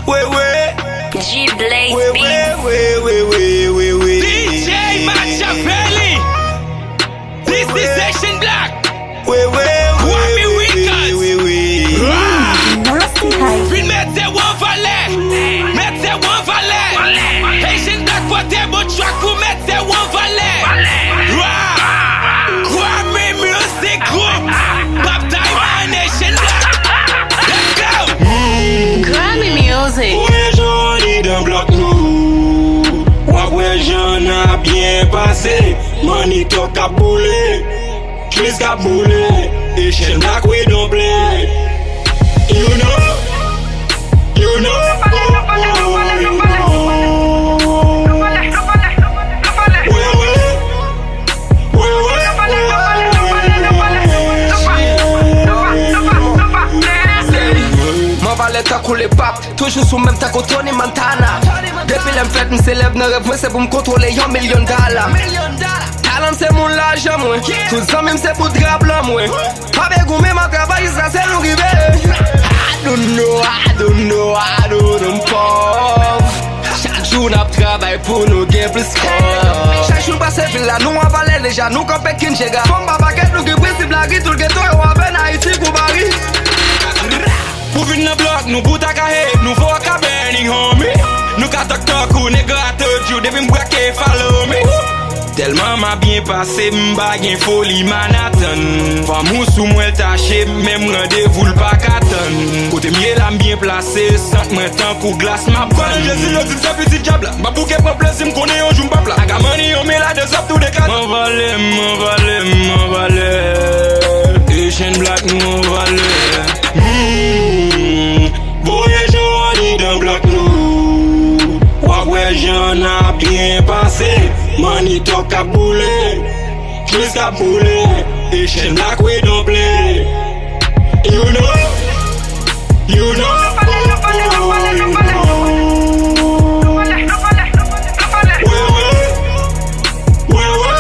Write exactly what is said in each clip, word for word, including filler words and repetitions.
G Blaze Beats. D J Machiavelli. This is Haitian Black. Kwame Records. Vin mete w an valè. Mete w an valè. Haitian Black pote bon track pou mete w an valè. Kwame Music Group. Bob Diamond, Haitian Black. Let's go. Grammy Music. Ou wè jan annidan blòk nou. W ap wè jan n ap byen pase. Manitò k ap boule. Tris k ap boule. Haitian Black we don't play. You know. You know. Wè, wè. Wè, wè. M an valè tankou lepap. Toujou sou menm tankou Tony Montana. Depi lè m fèt, m selèb nan rèv mwen, se pou m kontwole yon milyon dala. Talan m se moun lajan mwen. Tout zanmi m se bout dra blan mwen. Pa be goumen, m ap travay jiska se nou rive. I don't know, I don't know, I don't know, m pòv. Chak jou n ap travay pou nou gen plis kòb. Chak jou n pase vil la, nou an valè deja, nou kanpe kin jega. Fanm pa pakèt, nou gen prensip lari, tout geto yo avè n Ayiti kou Bari. Pou vin nan blòk nou bout ak a hate, nou fò ak a burning homie. Nou ka talk talk ou nèg I told you, depi m brake follow me. Tèlman m ap byen pase, m pa gen foli Manhattan. Fanm ou sou mwen l tache, menm randevou l pa ka tann. Kote m ye la m byen plase, sant mwen tankou glas m ap vann. Kwè nan Jezi yo di m se pitit dyab la, m ap bouke pran plezi m konnen yon jou m p ap la. I got money on me like the top to the cat. M an valè, m an valè, m an valè. Haitian Black nou an valè. Hmm, voye jan annidan blòk nou. W ap wè jan n ap byen pase. Manitò k ap boule. Tris k ap boule. Haitian Black we don't play. You know. You know. Wè, wè. Wè, wè.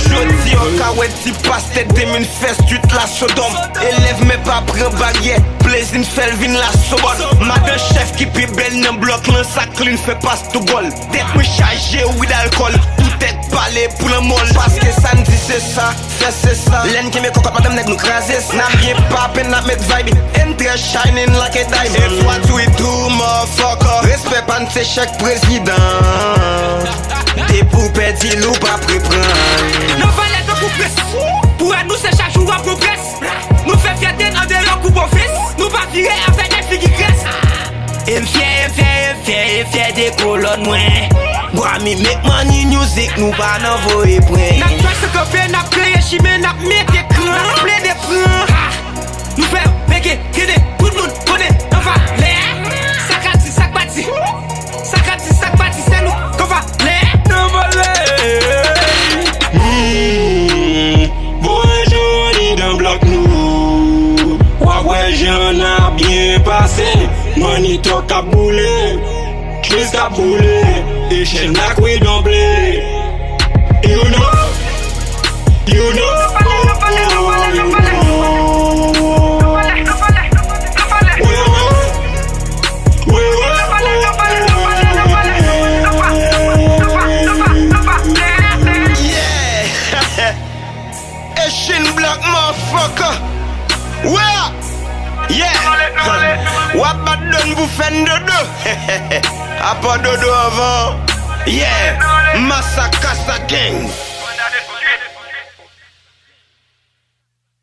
Jodi a w ka wè ti pastè demen fè swit la Sodòm. Elèv men pa pran baryè, plezi n fè l vin la Sobòn. Madan chèf ki pi bèl nan blòk lan, sa clean fè pas tou gòl. Tèt mwen chaje wi d alkòl, tout tèt pale pou lanmò l. Paske sa n di se sa, fè se sa. Lè n kenbe kòkòt madanm nèg nou kraze sa. N ap byen papen, n ap met vibe, and trè shining like a diamond. It's what we do, motherfucker. Respè pa n se chèk prezidan. Depi w pèdi l ou p ap reprann. Nan valè tankou pès. Pou rad nou se chak jou w ap pran pès. Nou fè fyète n andeyò kou bofis. Nou pa vire avèk nèg figi grès. E m fyè, e m fyè, e m fyè, e m fyè de kolòn mwen. Gwami make money music, nou pa nan voye pwen. N ap tchwè san kanpe, n ap kreye chimen, n ap mete kran, n ap plede pran. Nou fè peke, kede, tout moun konnen nan valè. Sa k ap di, sa k pa di. Sa k ap di, sa k pa di, se nou k an valè. Nan valè. Hmm, voye jan annidan blòk nou. W ap wè jan n ap byen pase. Manitò k ap boule. Tris k ap boule. Haitian Black we don't play. You know. You know. Yeah. Haitian Black motherfucker. Where? Yeah. W ap bat donn pou fè n dodo. Apa dodo anvan. Yeah. Masakasa gang.